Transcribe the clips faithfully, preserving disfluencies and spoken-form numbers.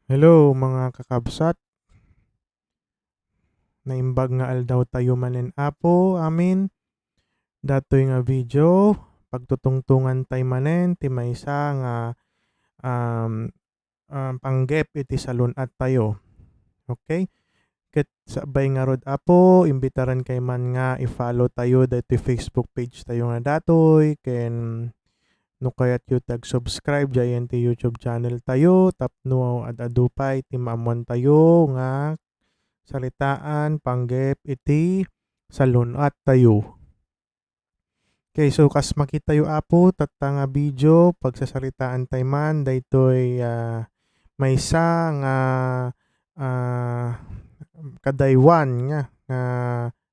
Hello, mga kakabsat. Naimbag nga aldaw tayo manen, Apo, amin. Datoy nga video, pagtutungtungan tay manen ti maysa nga, um, ah, panggep iti salun-at tayo. Okay? Ket sabay ngarud, Apo, imbitaran kay man nga i-follow tayo daytoy Facebook page tayo nga datoy, ken no kayatyo ti ag-subscribe diay ti YouTube channel tayo, tapno ad-adu pay ti maammuan tayo nga saritaan, panggep iti salun-at tayo. Okay, so kas makitayo, Apo, tatta nga video, pagsasaritaan tay man daytoy, ah, maysa nga, ah, kadaywan nga, nga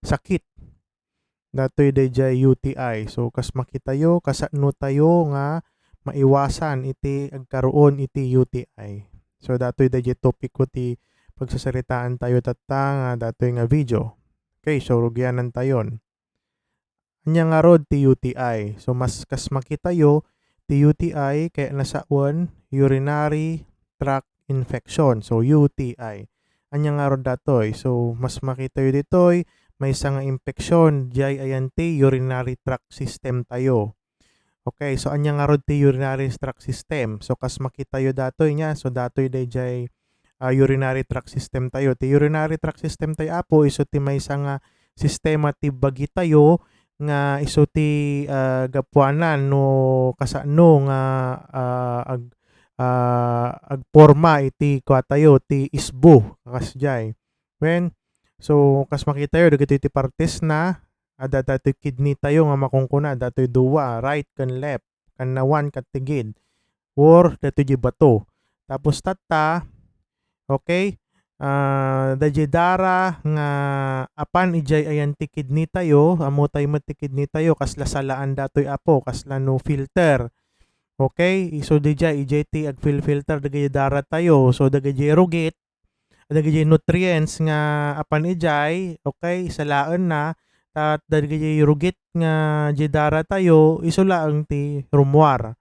sakit. Datoy dayjay U T I. So, kas makitayo, kasano tayo nga maiwasan iti agkaroon iti U T I. So, datoy dayjay topic ko ti pagsasaritaan tayo tatta nga datoy nga video. Okay, so rugianan tayon. Ania ngarud ti U T I? So, mas kas makitayo, ti U T I kayatna sawen urinary tract infection. So, U T I. Ania ngarud datoy? So, mas makitayo ditoy, maysa nga impeksyon, diay ayan ti urinary tract system tayo. Okay, so ania ngarud ti urinary tract system? So, kas makitayo datoy nia, so datoy dayjay, ah, urinary tract system tayo. Ti urinary tract system tayo, Apo, isu ti maysa nga sistema ti bagi tayo nga isu ti, ah, gapuanan no kasano nga, ah, ag-, ah, agporma iti kua tayo, ti isbo, kasdiay. Wen, so, kas makitayo, dagitoy ti partes na, adda datoy kidney tayo nga makunkuna, datoy dua, right ken left, kannawan ket tigid, or datoy di bato. Tapos tatta, okay, ah, dayjay dara nga apan idiay ayan ti kidney tayo, ammo tayo met ti kidney tayo, kasla salaan datoy, Apo, kasla no filter. Okay, isu didiay, idiay ti agfilfilter dagiti dara tayo. So, dagiti rugit, dagiti nutrients nga apan idiay, okay, salaenna, ta dagiti rugit nga diay dara tayo, isu laeng ti rummuar.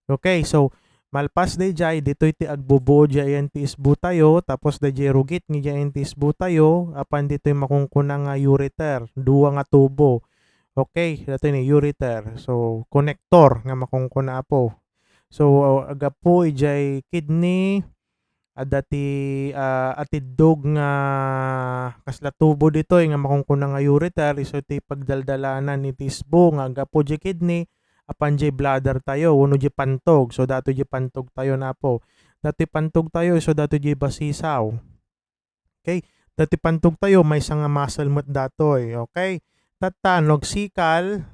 Okay, so, malpas daydiay, ditoy ti agbubuo diay ayan ti isbo tayo, tapos daydiay rugit nga diay ayan ti isbo tayo, apan ditoy makunkuna nga ureter, dua nga tubo. Okay, datoy ni ureter. So, connector nga makunkuna, Apo. So, aggapu idiay kidney, adda ti, ah, atiddog nga kasla tubo ditoy nga makunkuna nga ureter, isu ti pagdaldalanan iti isbo nga aggapu diay kidney, apan diay bladder tayo, wenno diay pantog. So, datoy diay pantog tayo, Apo. Datoy pantog tayo, isu datoy diay basisaw. Okay? Datoy pantog tayo, maysa nga muscle met datoy. Okay? Tatta, no agsikal,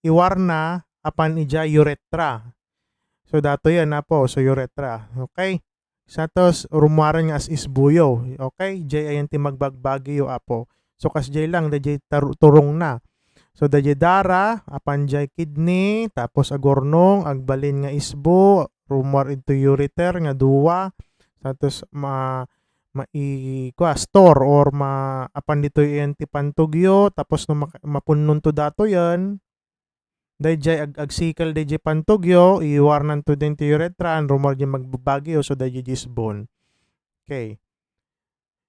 iwarna, apan idiay urethra. So, datoy yan, Apo. So, urethra. Okay? Satos, rummuaren nga as isbuyo. Okay? Diay ayan ti magbagbagiyo, Apo. So, kasdiay lang, daydiay taru-, turongna. So, daydiay dara, apan diay kidney, tapos agurnong, agbalin nga isbo, rummuar iti ureter nga dua, satos ma-, mai-, kua, store or ma-, apan ditoy ayan ti pantogyo, tapos no mak-, mapunnonto datoyen, daydiay ag-, agsikal daydiay pantogyo, iwarnanto daytoy uretran, rummuar diay magbagyo, so daydiay isbon. Okay.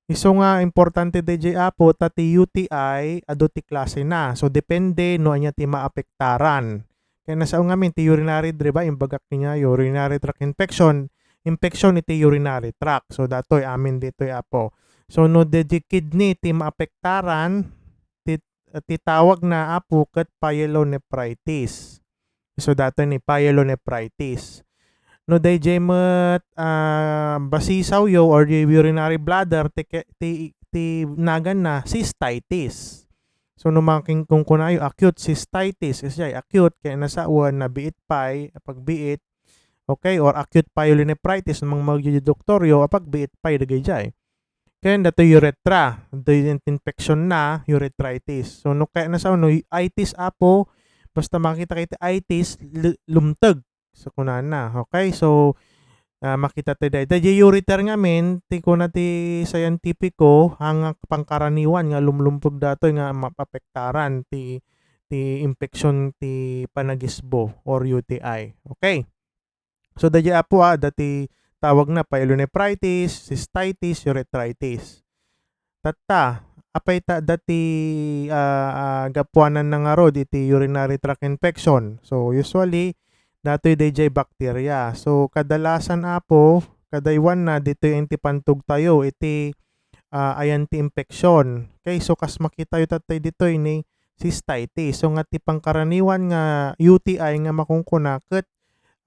Isu nga importante daydiay, Apo, ta ti U T I, adu ti klasena. So, depende no ania ti maapektaran. Kayatna sao ngamin ti urinary, di ba, imbagak kaniayo, urinary tract infection, infection iti urinary tract. So, datoy, amin ditoy, Apo. So, no daydiay kidney ti maapektaran, ti, ti tawagna, Apo, ket pyelonephritis. So, datoy ni pyelonephritis. No, daydiay met, ah, basisawyo or di urinary bladder, ti ke-, ti, ti naganna, cystitis. So, no, makin-, kunkunayo, acute cystitis, kasi ay acute, kayatna sawen, nabiit pay, pagbiit, okay, or acute pyelonephritis, no, mangmagyo di doktoryo, apagbiit pay, dagaydiay. Ken datoy urethra, daydiay infection na, urethritis. So, no, kayatna sao, no, itis, Apo, basta makita kayo ti itis, lu-, lumteg. So, kunana, okay? So, ah, makita tayo daydiay. Daydiay ureter ngamin, ti kuna ti scientifico, nga pangkaraniwan nga lumlumteg datoy nga maapektaran ti, ti infection ti panagisbo or U T I. Okay? So, daydiay, Apo, ah, adda ti tawagna pyelonephritis, cystitis, urethritis. Tatta, apay ta dati, ah, ah, gapuanan na ngarud iti urinary tract infection. So, usually, datoy dayjay bakterya. So, kadalasan, Apo, kadaywanna ditoy iti pantogtayo iti, ah, ayan ti infection. Okay, so kas makitayo tattay ditoy ni cystitis. So, nga ti pangkaraniwan nga U T I nga makunkuna ket,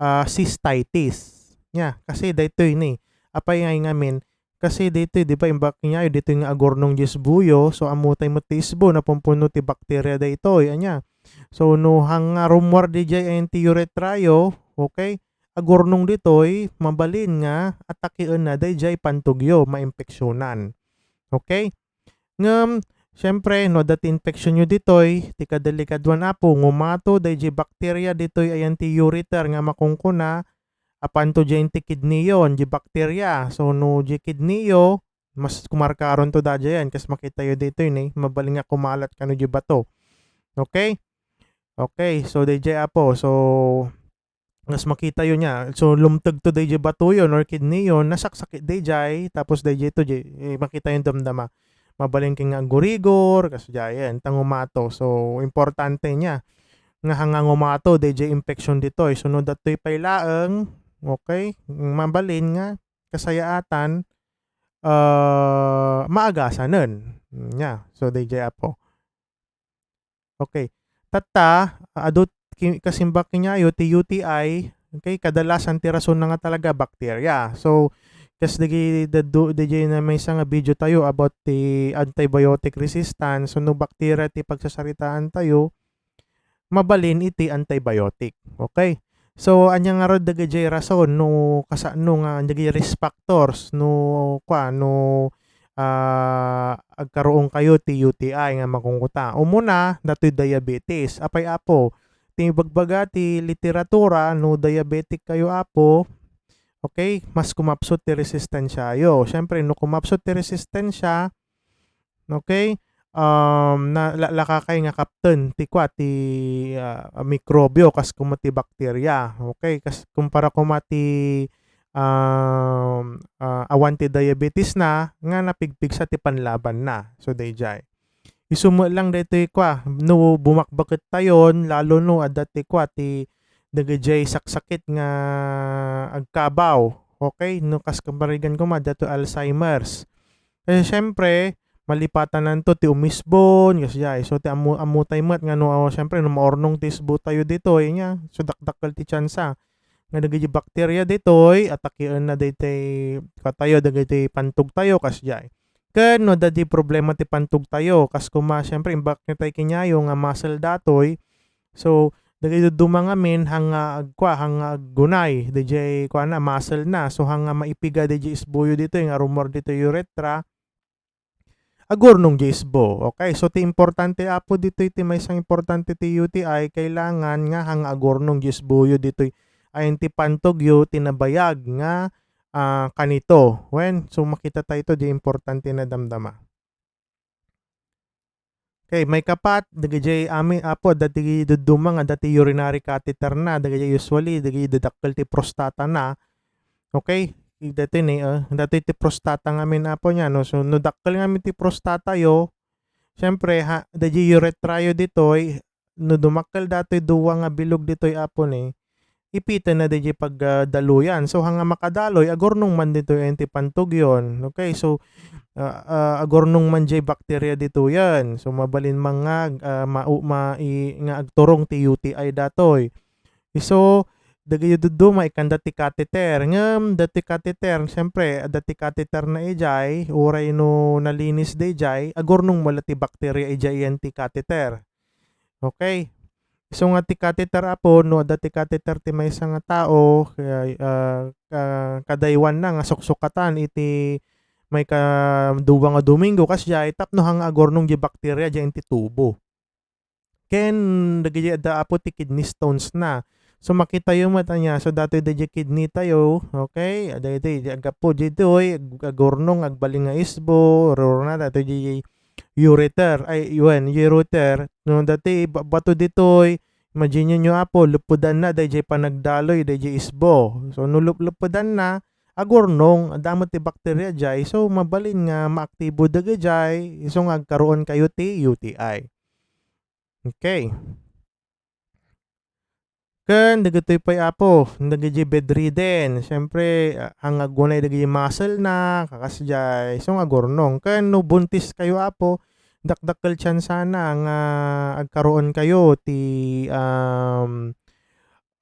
ah, cystitis. Nya, kasi daytoy ni. Apay ngay ngamin, kasi ditoy, di ba, imbag kaniayo, ditoy nga agurnong diay isbuyo, so, ammotay met ti isbo, napumpuno ti bakterya daytoy, ania. So, no hanga rummuar dayjay ayan ti uretrayo, okay, agurnong ditoy, mabalin nga atakienna dayjay pantogyo, maimpeksyonan. Okay? Ngem, siyempre, no adda ti infeksyonyo ditoy, ti kadelikaduan, Apo, ngumato dayjay bakterya ditoy ayan ti ureter nga makunkuna, apanto diay ti kidneyyo, diay bakterya. So, no diay kidneyyo, mas kumarkaronto daydiayen, kas makitayo ditoy ni, mabalin nga kumalat kano diay bato. Okay? Okay, so, dayjay, Apo. So, kas makitayo nia. So, lumtegto dayjay batoyon or kidneyyon, nasaksakit dayjay, tapos dayjay to, diay, eh, makitayon damdama. Mabalin kay nga agurigor, kas diayen, ta ngumato. So, importante nia nga hanga ngumato dayjay infection ditoy. So, no datoy pay laeng, okay, mabalin nga kasayaatan, ah, maagasanen. Nia. So, dayjay, Apo. Okay. Tatta, adu ki-, kas imbag kaniayo ti U T I, okay, kadalasan ti rasonna nga talaga bakterya. So, kas dagi-, dadu-, dayjay na maysa nga video tayo about ti antibiotic resistance, so no bakterya ti pagsasaritaan tayo, mabalin iti antibiotic. Okay? So, ania ngarud dagijay rason no kasano nga dagijay risk factors no, kua, no, ah, agkaroon kayo ti U T I nga makunkuna. Umuna, datoy diabetes. Apay, Apo, ti ibagbaga ti literatura, no diabetic kayo, Apo, okay, mas kumapsut ti resistensiayo. Siyempre, no kumapsut ti resistensya, okay, um, na, la-, lakakay nga kapten ti kua, ti, ah, mikrobyo, kas kuma ti bakterya. Okay, kas kumpara kuma ti, um, ah, awan ti diabetes na, nga napigpigsa ti panlabanna. So, dayjay. Isu met lang daytoy kua, no bumakbaket tayon, lalo no adda ti kua, ti dagijay saksakit nga agkabaw. Okay? No, kas kaparigan kuma, adda to Alzheimer's. Eh, siyempre, malipatanan to ti umisbon, kas diay. So, ti ammo-, ammotay met nga no, oh, siyempre, no maurnong ti isbo tayo ditoy, nia, so dakdakkel ti tsansa nga dagiti bakterya ditoy, atakienna daytoy katayo, dagiti pantog tayo, kas diay. Ken no adda di problema ti pantog tayo, kas kuma, siyempre, imbag tayo kaniayo nga muscle datoy. So, dagiti dadduma ngamin, hanga agkua, hanga aggunay, dayjay, kuana, muscle na. So, hanga maipiga dayjay isbuyo ditoy, nga rummuar ditoy uretra, agurnong diay isbo. Okay, so ti importante, Apo, ditoy ti maysa nga importante ti U T I, kailangan nga hanga agurnong diay isbuyo ditoy ayan ti pantogyo ti nabayag nga, ah, kanito. Wen, so makita tayo to, di importante na damdama. Okay, maikapat, dagijay amin, Apo, dati dadduma nga dati urinary catheter na, dagijay usually, dagijay dadakkel ti prostata na. Okay? Dati ni, ah, dati ti prostata ngamin, Apo, nia, no? So, no dakkel ngamin ti prostata yo, siyempre, ha, dayjay uretra yo ditoy, no dumakkel datoy dua nga bilog ditoy, Apo, ni, ipiten na dayjay pag, ah, daluyan. So, hanga makadaloy, agurnong man ditoy ayan ti pantogyon. Okay? So, ah, ah, agurnong man jay bakterya ditoyen. So, mabalin man nga, ah, ma-, ma-, i-, nga agturong ti U T I datoy. Isu, dagiti dadduma, ikkanda ti catheter. Ngem, dati catheter, siyempre, adda ti catheter na ijay, uray no nalinis da ijay, agurnong met la ti bakterya ijay ayan ti catheter. Okay. Isu nga ti catheter, Apo, no adda ti catheter ti maysa nga tao, kaya, ah, ka-, kadaywanna nga suksukatan iti maikadua nga Domingo, kas jay, tapno hanga agurnong jay bakterya jay iti tubo. Ken dagiti adda, Apo, ti kidney stones na. So, makitayo met ania, so, datoy dayjay kidney tayo, okay? Daytoy, di aggapu ditoy, ag-, agurnong, agbalin nga isbo, rurna, datoy dayjay ureter, ay, wen, ureter. No, dati, ba-, bato ditoy, imagine nyo, Apo, lepedanna dayjay panagdaloy, dayjay isbo. So, no lep-, lepedanna, agurnong, adda met ti bakterya jay, so mabalin nga maaktibo dagijay, isu nga agkaroon kayo ti U T I. Okay. Ken dagitoy pay, Apo, dagiti bedridden, siyempre, ah, ang agunay dagiti muscle na, kakas jay, isu nga agurnong. Ken no buntis kayo, Apo, dakdakkel tsansana nga agkaroon kayo ti, um,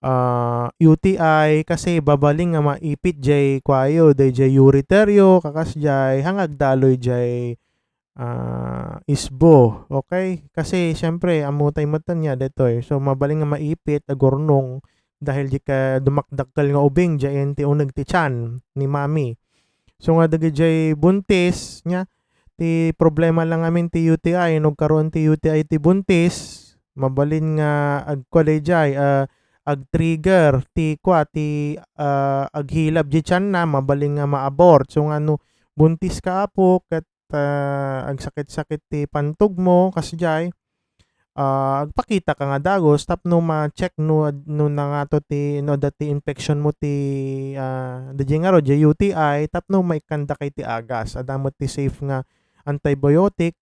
ah, U T I kasi mabalin nga maipit jay kuayo, dayjay ureteryo, kakas jay, ang agdaloy jay, ah, isbo, okay? Kasi siyempre, ammotay met ania daytoy. So, mabalin nga maipit, agurnong, dahil di ka dumakdakkel nga ubing, jay ti uneg ti tiyan ni mami. So, nga dagijay buntis, nia, ti problema lang amin ti U T I, no agkaroon ti U T I ti buntis, mabalin nga agkua dayjay, ah, ag-trigger ti kua, ti, ah, aghilab di tiyanna, mabalin nga ma-abort. So, nga no buntis ka, Apo, ket, ah, agsakit-sakit ti pantogmo, kasjay, ah, agpakita ka nga dagus tapno ma-check no ad-, no nangato ti, no adda ti infection mo ti, ah, dayjay ngarud, jay U T I, tapno maikkandaka iti agas. Adda met ti safe nga antibiotic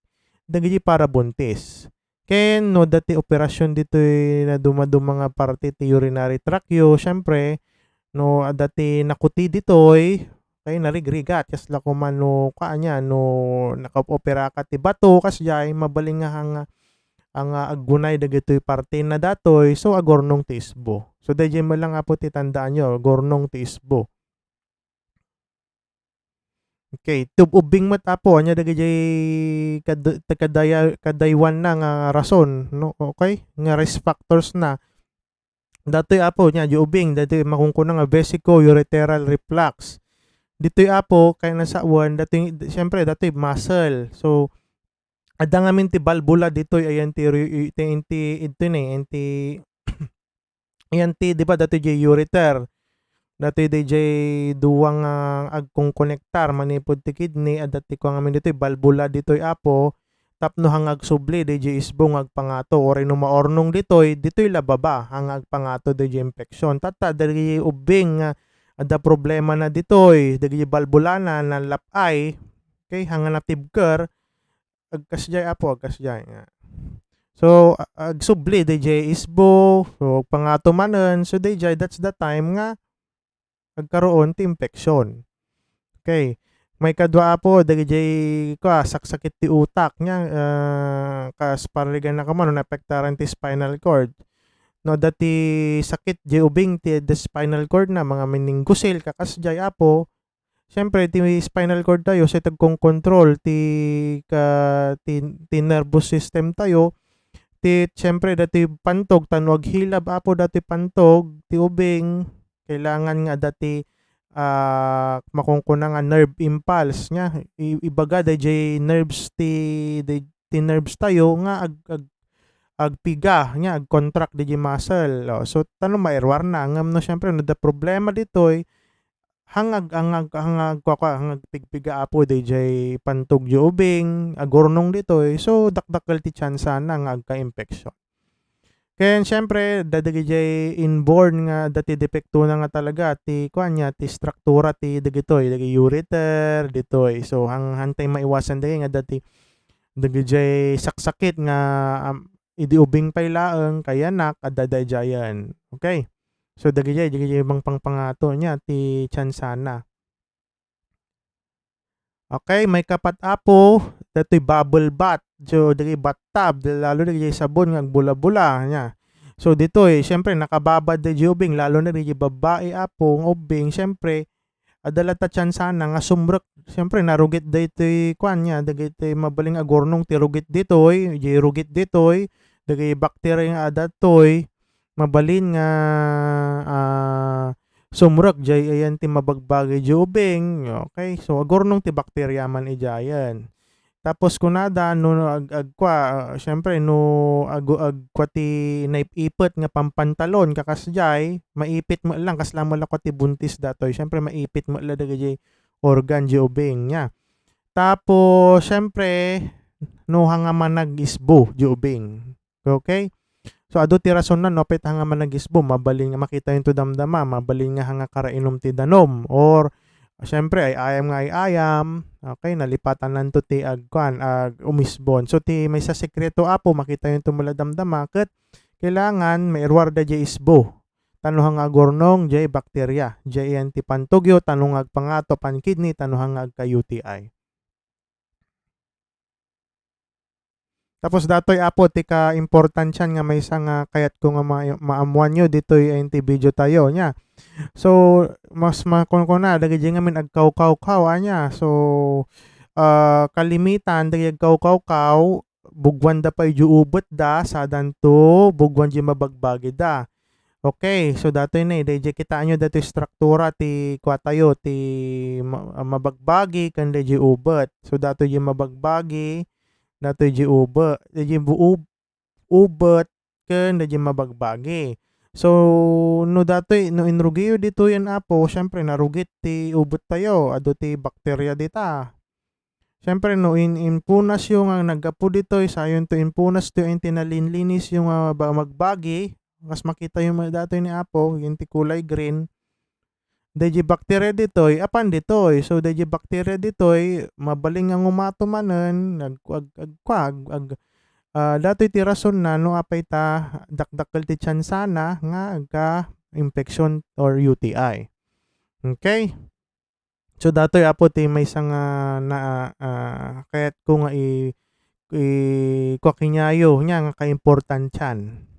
dagiti parabuntis. Ken no adda ti operasyon ditoy nadumaduma nga parte ti urinary tract yo, siyempre, no adda ti nakuti ditoy, kay narigrigat, kasla koma no, kua ania, no nakaoperaka ti bato, kasjay, mabalin nga hanga, hanga aggunay dagitoy partena datoy, so agurnong ti isbo. So, dayjay met lang, Apo, ti tandaanyo, agurnong ti isbo. Okay, ti ub-, ubbing met, Apo, ania dagijay kad-, kadaya-, kadaywanna nga rason, no? Okay? Nga risk factors na. Datoy, Apo, nia, di ubbing, datoy makunkuna nga vesico-ureteral reflux. Ditoy, Apo, kay nasawan, datoy, siyempre, datoy muscle. So, adda ngamin ti balbula ditoy, ayan ti ru-, ti, ti, ito ni, ti, ayan ti, di ba, datoy jay ureter. Datoy dayjay duwa nga agkonkonektar manipud ti kidney, adda ti kua ngamin ditoy, balbula ditoy, Apo, tapno hanga agsubli dayjay isbo nga agpangato, uray no maurnong ditoy, ditoy la baba, hanga agpangato dayjay infection. Tatta, dagiti ubbing nga adda problema na ditoy, dagiti balbulana, nalap-ay, okay, hanga natibker, agkasjay, Apo, agkasjay nga. So, a-, agsubli dayjay isbo, so, agpangato manen, so, dayjay, that's the time nga agkaroon ti infection. Okay. Maikadua, Apo, dagijay, kua, saksakit ti utak, nia, ah, kas parriganna koma no naapektaran ti spinal cord. No, adda ti sakit jay ubing ti, the spinal cord na, mga meningocele, kakasjay, Apo. Siyempre, ti spinal cord tayo, sa ti agkonkontrol ti ka-, ti, ti nervous system tayo, ti, siyempre, dati pantog, ta no aghilab, Apo, dati pantog, ti ubing, kailangan nga adda ti, ah, makunkuna nga nerve impulse nia. I-, ibaga dayjay nerves ti, day-, ti nerves tayo nga ag-, ag-, agpiga nia, ag-contract dayjay muscle. O, so, ta no mairuarna, ngem no, siyempre, no adda problema ditoy, hangag-, hangag-, hangag-, kua-, kua-, hangagpigpiga, Apo, dayjay pantog jay ubing, agurnong ditoy, so, dakdakkel ti tsansana nga agka-infection. Ken, siyempre, adda dagijay inborn nga adda ti depektona nga talaga ti, kua nia, ti struktura ti dagitoy, dagiti ureter, ditoy. So, hang-, hantay maiwasan dagiti nga adda ti, dagijay saksakit nga, am, idi ubing pay laeng, kayanak, adda dayjayen. Okay? So, dagijay, dagijay mangpangpangato nia ti tsansana. Okay, maikapat, Apo, datoy bubble bath. So, dagiti bathtub, lalo dagiti sabon nga agbula-bula nia. So, ditoy, siyempre, nakababad dayjay ubing, lalo na dagiti babbai, Apo, nga ubbing, siyempre, adda latta tsansana nga sumrek. Siyempre, narugit daytoy, kua nia, dagiti mabalin nga agurnong ti rugit ditoy, jay rugit ditoy, dagiti bakterya nga adda ditoy, mabalin nga, ah, sumrek jay ayan ti mabagbagi jay ubing. Okay? So, agurnong ti bakterya man idiayen. Tapos kunada, no, no, ag-, agkua, ah, siyempre, no, ag-, agkua ti naip-ipet nga pampantalon, kakas jay, maipit met lang, kasla met la kua ti buntis datoy. Siyempre, maipit met la dagijay organ jay ubing nia. Tapos, siyempre, no, hanga manag-isbo jay ubing. Okay? So, adu ti rason na, no, apay ta hanga manag-isbo, mabalin nga makita yun to damdama, mabalin nga hanga karainom ti danum, or, siyempre, ay-ayam nga ay-ayam. Okay, nalipatananto ti agkuan, ag-, umisbon. So, ti maysa sekreto, Apo, makitayonto met la damdama, ket kailangan mairuar daydiay isbo. Ta no nga agurnong, diay bakterya. Diay ayan ti pantogyo, ta no nga agpangato pan kidney, ta no nga agka-U T I. Tapos datoy, Apo, ti kaimportansian nga maysa nga kayatko nga ma-, maammoanyo ditoy, eh, ti video tayo, nya. So, mas makunkuna, dagiti ngamin agkawkawkaw, ania. So, ah, kalimitan, dagiti agkawkawkaw, bugwanda pay diay ubetda, sadanto, bugwan diay mabagbagida. Okay, so datoy ni, daydiay kitaenyo datoy struktura ti kuatayo, ti ma-, mabagbagi ken daydiay ubet. So datoy diay mabagbagi, datoy diay ube-, daydiay bu-, ub-, ubet ken daydiay mabagbagi. So no datoy, no inrugiyo ditoyen, Apo, siyempre narugit ti ubet tayo, adu ti bakterya dita. Siyempre, no in-, impunasyo nga naggapu ditoy, sayonto impunasto iti nalinlinisyo nga ba-, magbagi, kas makitayo met datoy ni Apo, iti kulay green. Daydiay bakterya ditoy, apan ditoy. So, daydiay bakterya ditoy, mabalin nga ngumato manen, nag-, ag-, agkua-, ag-, ag-, ah, datoy ti rasonna no apay ta dakdakkel ti tiyansana nga agka-impeksyon or U T I. Okay? So, datoy, Apo, ti maysa nga na, ah, kayatko nga i-, i-, kua kenyayo, nia nga kaimportansian.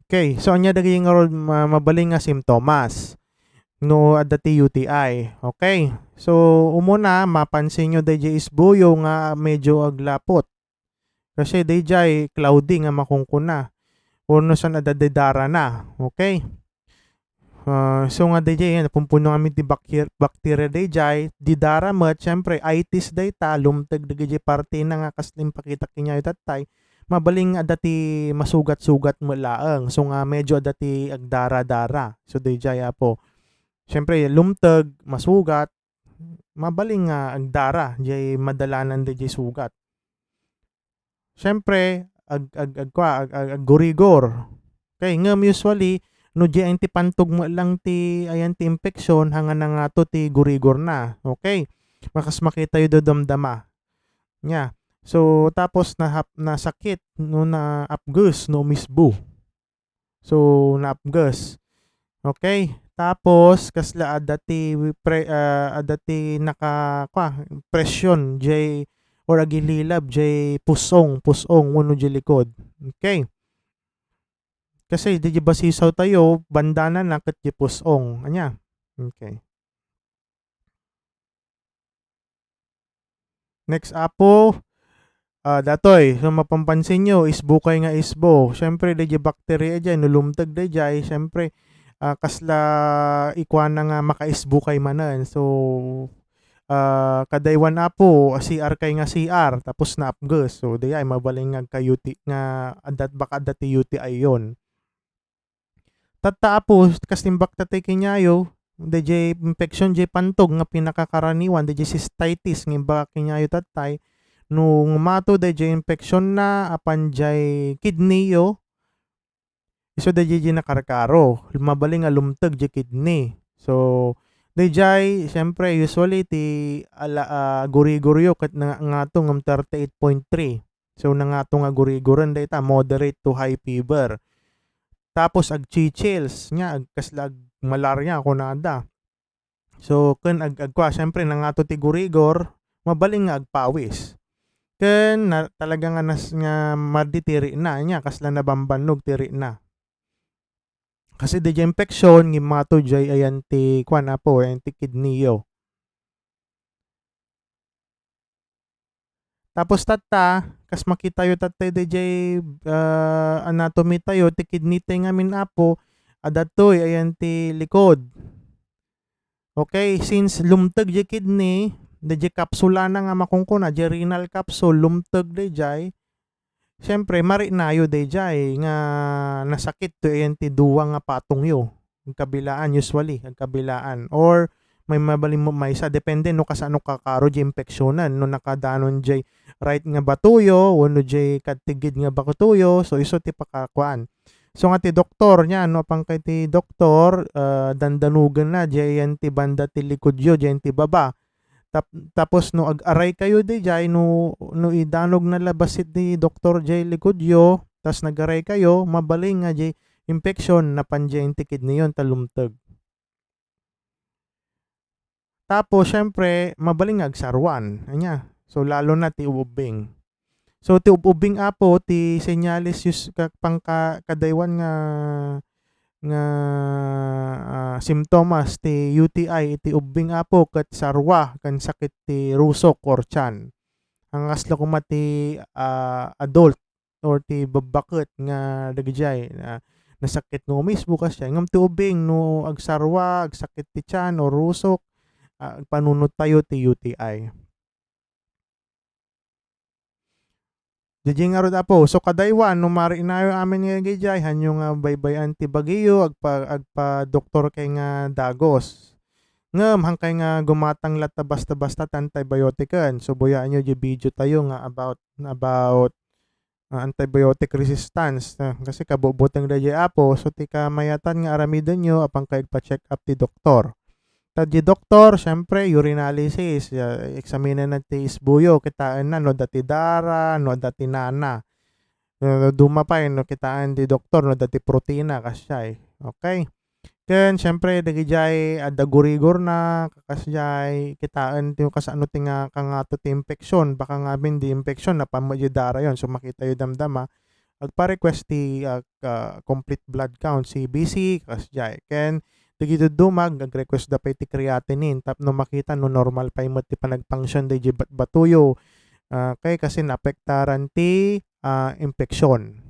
Okay, so, ania dagiti ngarud ma-, mabalin nga simptomas no adda ti U T I? Okay. So, umuna, mapansinyo daydiay isboyo nga medyo aglapot. Kasi daydiay cloudy nga makunkuna. Wenno saan adda diay darana. Okay? Ah, so nga daydiay, yan, napumpuno amin ti bakter-, bakterya daydiay, diay dara met, siyempre, itis dayta, lumteg dagiti partena nga kas impakita kenyayo tattay, mabalin nga adda ti masugat-sugat met laeng. So nga medyo adda ti agdara-dara. So daydiay, Apo. Siyempre, lumteg, masugat, mabalin nga agdara, diay madalanan daydiay sugat. Siyempre, ag-, ag-, agkua, ag-, ag-, aggurigor. Okay, ngem usually, no diay ayan ti pantog met lang ti, ayan ti impeksyon, haan nga nangato ti gurigorna. Okay? Kas makitayo dadamdama. Nia. So, tapos nahap-, nasakit, no naapges, no umisbo. So, naapges. Okay? Tapos, kasla adda ti pre-, ah, adda ti naka-, kua, presyon, diay, or agililab, diay pus-ong, pus-ong, wenno diay likod. Okay? Kasi, diay basisaw tayo, bandana na ket diay pus-ong. Ania? Okay. Next, Apo, ah, datoy, so, mapampansinyo, isbukay nga isbo. Siyempre, daydiay bakterya diay, no lumteg daydiay, siyempre, ah, kasla ikuana nga makaisbukay manen. So, ah, kadaywan, Apo, C R kay nga C R, tapos naapges. So, daydiay, mabalin nga agka-U T, nga adda, baka adda ti U T I yon. Tatta, Apo, kas imbag tattay kenyayo, daydiay impeksyon, diay pantog nga pinakakaraniwan, daydiay cystitis nga imbag kenyayo tattay, no ngumato daydiay impeksyon na, apan diay kidney yo, isu daydiay diay nakarkaro, mabalin nga lumteg diay kidney. So, daydiay, siyempre, usually, ti ala-, ah, gurigor yo ket na-, ngato ngem thirty-eight point three. So, nangato nga gurigoren dayta, moderate to high fever. Tapos, agchichills, nia, ag-, kasla agmalaria, kunada. So, ken ag-, agkua, siyempre, nangato ti gurigor, mabalin nga agpawis. Ken na, talaga nga nas-, nga madi ti rikna, nia, kasla nabambannog ti rikna. Kasi daydiay impeksyon, ngimmato diay ayan ti, kuan, Apo, ayan ti kidney yo. Tapos tatta, kas makitayo tattay daydiay, ah, anatomy tayo, ti kidney tay ngamin, Apo, adda toy, ayan ti likod. Okay, since lumteg diay kidney, daydiay kapsulana nga makunkuna, diay renal capsule, lumteg daydiay, siyempre, mariknayo daydiay nga nasakit to ayan ti dua nga patongyo. Agkabilaan, usually, agkabilaan. Or, may mabalin mo maysa, depende no kasano kakaro diay impeksyonen. No nakadanon diay right nga batoyo, wenno diay kadtigid nga batoyo, so isu ti pakakuan. So nga ti doktor nia, no, apankayo ti doktor, ah, dandanugenna, diay yan ti banda ti likudyo, diay yan ti baba. Tap-, tapos no ag-aray kayo diay, no, no idanogna labasit ni doktor diay likudyo, tas nagaray kayo, mabalin nga diay infection, napan diay ti kidney yon ta lumteg. Tapos, syempre, mabalin nga agsaruan. Ania? So, lalo na ti ububbing. So, ti ububbing, apo, ti senyales, yus-, ka-, pangka-, kadaywan nga, nga, ah, simptomas ti U T I, iti ubbing, apo, ket sarua, ken sakit ti rusok or tiyan. Ang kasla koma ti, ah, adult or ti babbaket nga dagidiay, ah, nasakit nga umisbo, kasdiay. Ngem ti ubbing, no agsarua, agsakit ti tiyan o rusok, ah, agpanunot tayo ti U T I. Diay ngarud, apo. So, kadaywan, no mariknayo amin nga dagidiay, hanyo nga baybay-an ti bagiyo, agpa-, agpadoktor kay nga dagus. Ngem, hankay nga gumatang latta basta-basta ti antibiotiken. So, buyaenyo diay video tayo nga about, about ah, antibiotic resistance, ah, kasi kabutbuteng daydiay, apo. So, ti kamayatan nga aramidenyo, apankayo agpa-check up ti doktor. Ta diay doktor, syempre, urinalysis, ah, eksaminenna ti isboyo, kitaenna no adda ti dara, no adda ti nana. No, no duma pay, no kitaen ti doktor, no adda ti protina, kasdiay. Okay? Ken, siyempre, dagidiay adda gurigorna, kakasdiay, kitaen ti kasano ti nga kangato ti impeksyon. Baka ngamin di impeksyon, napan met di darayon. So, makitayo damdama, agpa-request ti, ah, ah, complete blood count, C B C, kakasdiay. Ken, dagiti dumag, nag-request da pay ti creatinine, tapno makita no normal pay met ti panagfunction daydiay bat-, batuyo. Ah, kay kasi naapektaran ti, ah, impeksyon.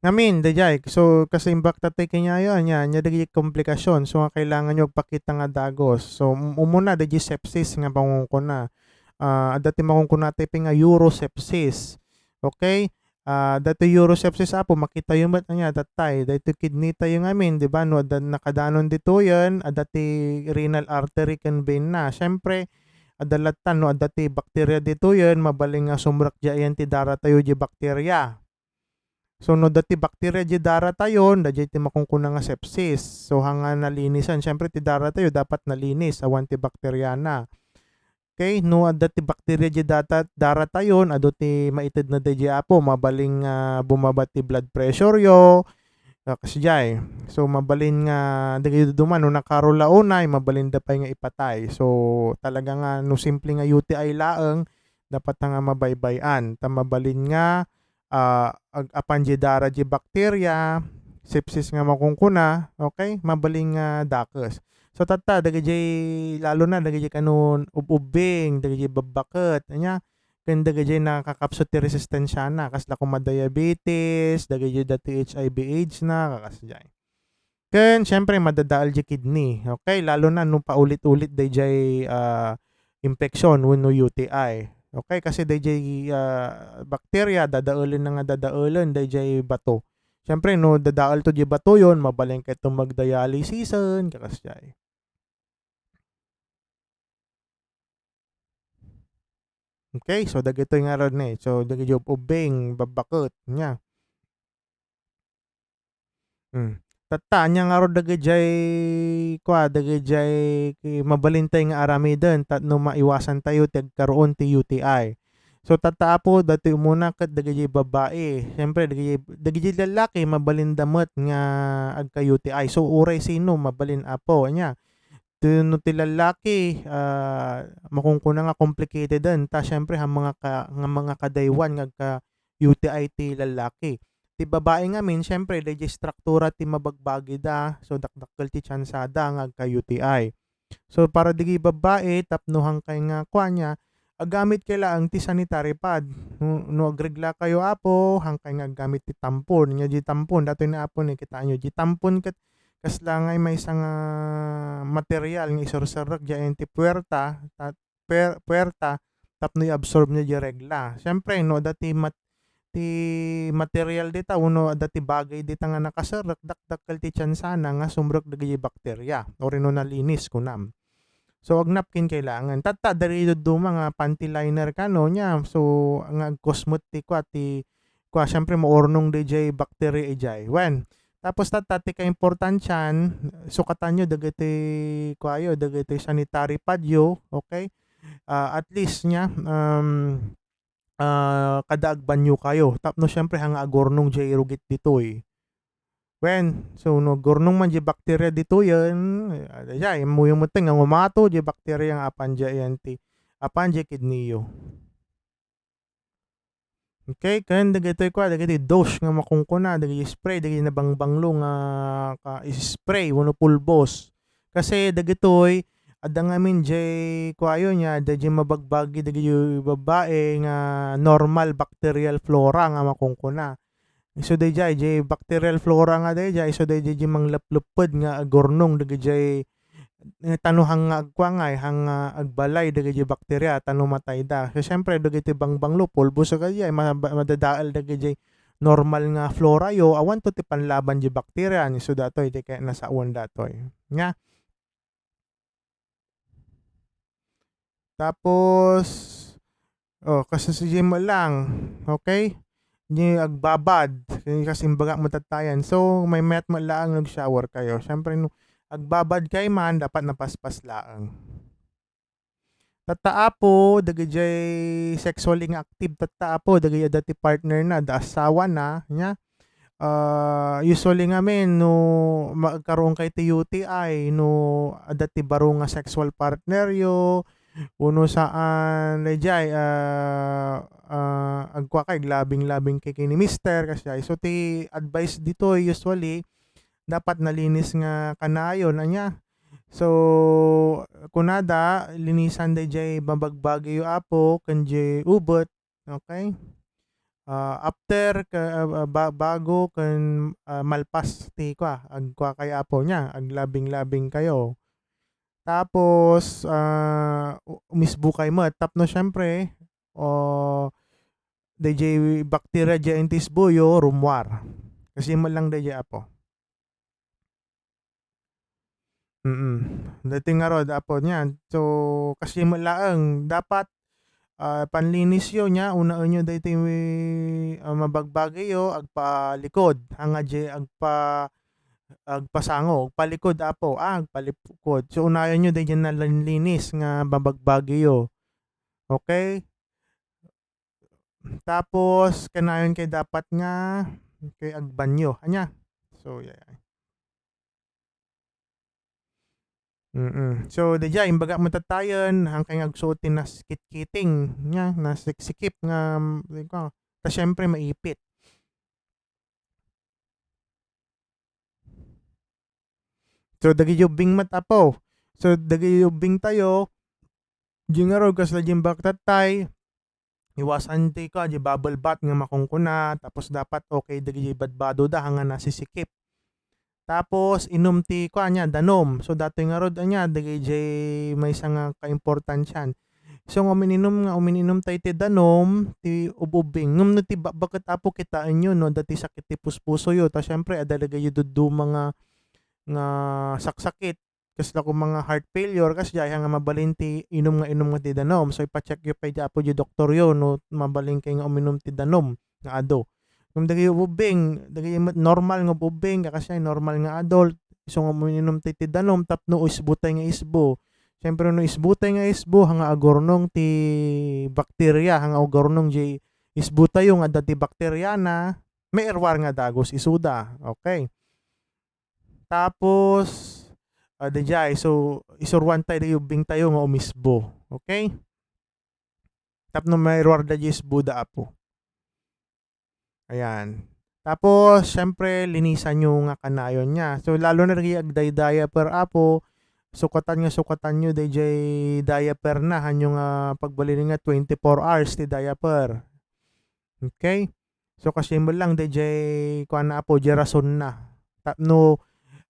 Ngamin, daydiay. So, kasi imbak tatay kanyayo, ania, ania dagiti komplikasyon. So, nga kailangan nyo agpakita nga dagus. So, um-, umuna, daydiay sepsis nga pangunkuna. Ah, adda ti makunkuna tayo nga urosepsis. Okay? Ah, daytoy urosepsis, apo, makita yo met, ania, tatay. Daytoy kidney tayo ngamin, di ba? No, adda nakadanon ditoyen, adda ti renal artery ken vein na. Siyempre, adda latta, no, adda ti bakterya ditoyen, mabalin nga sumrek diay ayan ti dara tayo di bakterya. So, no, adda ti bakterya di dara tayon, daydiay ti makunkuna nga sepsis. So, hanga nalinisan. Siyempre, ti dara tayo dapat nalinis, awan ti bakteryana. Okay? No, adda ti bakterya di data, dara tayon, adu ti maitedna daydiay, apo, mabalin nga bumaba ti blood pressure yo, ah, kasdiay. So, mabalin nga, dagiti duman, no, nakarula unay, mabalin da pay nga ipatay. So, talaga nga, no, simple nga U T I laeng, dapat nga mabaybay-an. Ta mabalin nga, ah, ag-, apan di dara di bakterya, sepsis nga makunkuna, okay? Mabalin nga dakes. So, tatta, dagiti, lalo na, dagiti kano ub-ubbing, dagiti babbaket, ania, ken dagiti nakakapsut ti resistensiana, kasla koma diabetes, dagiti da ti H I V AIDS na, kakasdiay. Ken, siyempre, madadael di kidney. Okay? Lalo na no paulit-ulit daydiay, ah, impeksyon wenno U T I. Okay? Kasi daydiay, ah, bakterya, dadaelen na nga dadaelen daydiay bato. Siyempre, no dadael to di batoyon, mabalin kay to magdialysisen, kakasdiay. Okay, so dagitoy ngarud ni. So, dagiti ub-ubbing, babbaket, nia. Hmm. Tatta, ania ngarud dagidiay, kua, dagidiay ki-, mabalintay nga aramiden tapno maiwasan tayo ti agkaroon ti U T I. So, tatta, apo, datoy umuna ket dagiti babbai. Siyempre, dagiti, dagiti lallaki, mabalin da met nga agka-U T I. So, uray sino, mabalin, apo, ania. Ti, no ti lallaki, ah, makunkuna nga complicated-en, ta siyempre, ha mga ka-, nga mga kadaywan nga agka-U T I ti lallaki. Ti babai ngamin, siyempre, daydiay struktura ti mabagbagida, so dakdakkel ti tiyansada nga agka-U T I. So, para dagiti babbai, tapno hankay nga kuania, aggamit kay laeng ti sanitary pad. No, no agregla kayo, apo, hankay nga aggamit ti tampon. Nia di tampon, datoy ni apo ni, kitaenyo, di tampon ket kasla nga maysa nga material nga iserserrek diay ti puerta, ta-, per-, puerta, tapno i-absorb ni di regla. Siyempre, no, adda ti mat-, ti material dita, wenno adda ti bagay dita nga nakaserrek, dakdakkel ti tiyansana nga sumrek dagiti bakterya, o rino nalinis, kunam. So, agnapkin kailangan. Tatta, dagiti dadduma nga panty liner kano, nia. So, nga agkosmet ti kua, ti, kua, siyempre, maurnong dayjay bakterya idiay. Wen, tapos tatta, ti kaimportantian, sukatanyo dagiti, kuayo, dagiti sanitary padyo, okay? Ah, at least, nia, um, ah, kada agbanyokayo. Tapno, siyempre, haan nga agurnong jay rugit ditoy. Wen, so, no agurnong man jay bakterya ditoyen, ah, dayjay, immuyo met nga umato jay bakterya nga apan jay, ayan ti, apan jay kidneyyo. Okay, ken dagitoy kua, dagiti douche nga makunkuna, dagiti spray, dagiti nabangbanglo nga ka-, spray wenno pulbos. Kasi dagitoy, adda ngamin jay kuayo nia, adda jay mabagbagi dagiti babae nga normal bacterial flora nga makunkuna. So, dayjay, jay bacterial flora nga dayjay, so, dayjay, jay manglaplepped nga agurnong dagijay, eh, tano haan nga agkuangay, haan nga agbalay dagijay bakterya, tano matayda. So, siyempre, dagiti bangbanglo, pulbos, so, kayat, ma-, madadael dagijay normal nga florayo, awanto ti panlaban jay bakterya, ni so datoy, ti kayat nasaoen datoy. Nia? Tapos, oh, kas-, kas-, diay met lang, okay? Diay agbabad, kas imbagak met tattayen. So, maymayat met laeng no ag-showerkayo. Siyempre, no agbabadkay man, dapat napaspas laeng. Tatta, Apo, dagijay sexually nga active, tatta, Apo, dagijay adda ti partnerna, adda asawana, nia? Ah, usually ngamin, no ma-, agkaroon kay ti U T I, no adda ti baro nga sexual partneryo, wenno saan, dayjay, ah, ah, agkuakay, aglabing-labingkay ken ni mister, kasdiay. So, ti advice ditoy, usually, dapat nalinis nga kanayon, ania? So, kunada, linisan dayjay mabagbagiyo, Apo, ken jay ubet, okay? Ah, after ka, ah, ah, ba-, bago ken, ah, malpas ti kua, agkuakay, Apo, nia, aglabing-labingkayo. Tapos, ah, u-, umisbokay met tapno, siyempre, o, dayjay bakterya jay iti isboyo, rummuar. Kas diay met lang dayjay, Apo. Mm. Daytoy ngarud, Apo, nia. So, kas diay met laeng, dapat, ah, panlinisyo, nia, unaenyo daytoy, ah, mabagbagiyo, agpalikod. Haan nga jay agpa-, agpasango, agpalikod, Apo. Ah, agpalikod. So, unaenyo dayjay nalinlinis nga mabagbagiyo. Okay? Tapos, kanayonkayo dapat nga, okay, agbanyo. Ania? So, yeah, yeah. Mm-mm. So, dayjay, imbagak met tattayen, haankayo nga agsuot ti nasikitkiting, nia, nasiksikip nga, mm, ta siyempre, maipit. So, dagiti ubbing met, Apo. So, dagiti ubbingtayo, diay ngarud, kasla diay imbagak tattay, iwasan ti kua, diay bubble bath nga makunkuna, tapos dapat okay dagiti badbadoda, haan nga nasisikip. Tapos, inum ti kua, nia, danum. So, datoy ngarud, ania, dagiti maysa nga kaimportantian. So, nga umininum nga, umininumtayo ti danum, ti ub-ubbing. Ngem no ti ba-, baket, Apo, kitaenyo, no, adda ti sakit ti puspusoyo. Ta, siyempre, adda dagiti dadduma nga, nga saksakit. Kasla koma nga heart failure, kasdiay, haan nga mabalin ti inum nga inum nga ti danum. So, ipa-checkyo pay diay, Apo, diay doktoryo, no, mabalinkayo nga uminum ti danum nga adu. Ngem dagiti ubbing, dagiti met normal nga ubbing, kakasdiay, normal nga adult, isu nga uminum ti, ti danum tapno isbutay nga isbu. Siyempre, no isbutay nga isbu, haan nga agurnong ti bakterya, haan nga agurnong diay isbutayo nga adda ti bakteryana, mairuar nga dagus isuda. Okay. Tapos, ah, dayjay, so, isuruantayo dagiti ubbingtayo nga umisbu. Okay? Tapno mairuarda diay isbuda, Apo. Ayan. Tapos, siyempre, linisanyo nga kanayon, nia. So, lalo na dagiti agday-diaper, Apo, sukatan nga sukatanyo dayjay diaperna, haanyo nga pagbalinen nga twenty-four hours ti diaper. Okay? So, kas diay met lang, dayjay, kuana, Apo, diay rasonna. Tapno,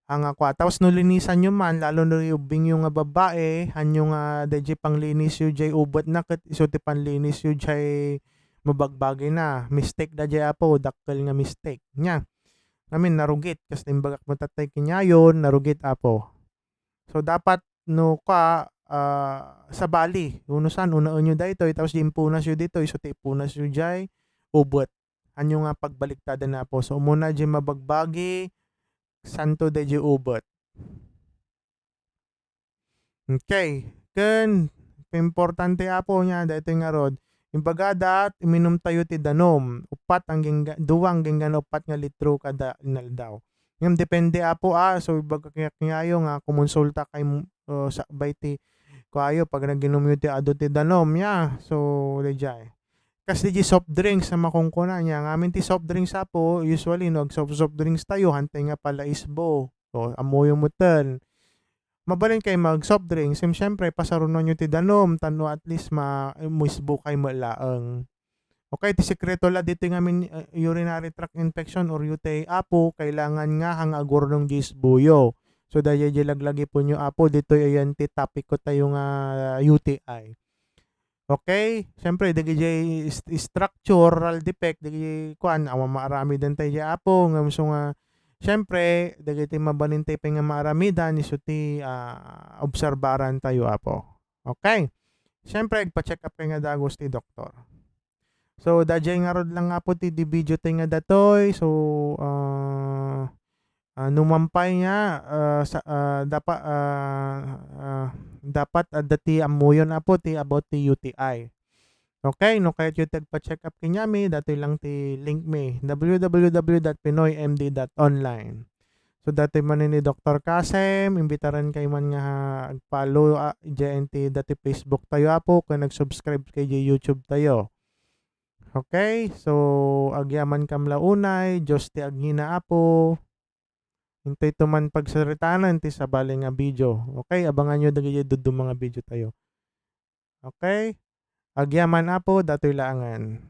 haan nga kua. Tapos, no linisanyo man, lalo no ubbingyo nga babbai, haanyo nga dayjay panglinisyo diay ubetna ket isu ti panlinisyo diay mabagbagina. Mistake dayjay, Apo, dakkel nga mistake. Nia. Ngamin, narugit. Kas imbagak met tattay kaniayon, narugit, Apo. So, dapat no kua, ah, sabali, uno saan, unaenyo daytoy, tapos diay impunasyo ditoy, isu ti ipunasyo diay ubet. ania nga pagbaliktadan, Apo. So, umuna diay mabagbagi, santo daydiay ubet. Okay. Ken, importante, Apo, nia, daytoy ngarud. Imbagadat, iminumtayo ti danum. Uppat ang gingga-, dua ang ginggana uppat nga litro kada inaldaw. Ngem depende, Apo, ah. So, ibaga kaniak nga kumonsulta kay, uh, sakbay ti kuayo, pag nag-inumyo ti adu ti danum, nia. So, daydiay. Kas daydiay soft drinks a makunkuna, nia. Ngamin ti soft drinks, Apo, usually, no, ag-soft, soft drinks tayo, hantay nga pala isbo. So, ammoyo metten. Mabalin kay mag-soft drinks, sim-, siyempre, pasarunonyo ti danum, tapno at least ma-, muisbo kay met laeng. Okay, ti sekreto la ditoy ngamin, uh, urinary tract infection or U T I, Apo, kailangan nga hang agurnong diay isboyo. So, daydiay diay laglagipenyo, Apo, ditoy ayan ti topic ko tayo nga, uh, U T I. Okay? Siyempre, dagiti is-, structural defect, dagiti kuan, awan maaramiden tayo diay, Apo, ngem so nga, siyempre, dagiti mabalin tayo pay nga maaramidan, isu ti, ah, obserbaran tayo, Apo. Okay? Siyempre, agpa-check up kay nga dagus ti doktor. So, daydiay ngarud lang, Apo, ti, ti video tayo nga datoy. So, ah, ah, no mampay nga, ah, sa, ah, dapa-, ah, ah, dapat adda ti ammoyon, Apo, ti about ti U T I. Okay, no kayatyo ti agpa-check up kaniami, datoy lang ti link mi, W W W dot pinoy M D dot online. So, datoy man ni Doktor Kasem, imbitaren kayo man nga agpalo, ah, diyan ti datoy Facebook tayo, Apo, ken nag-subscribe kayo diay YouTube tayo. Okay, so, agyamankam la unay, Dios ti agngina, Apo. Intoy to man pagsaritaen ti sabali nga video. Okay, abanganyo dagiti dadduma nga video tayo. Okay? Agyaman, Apo, datoy laengen.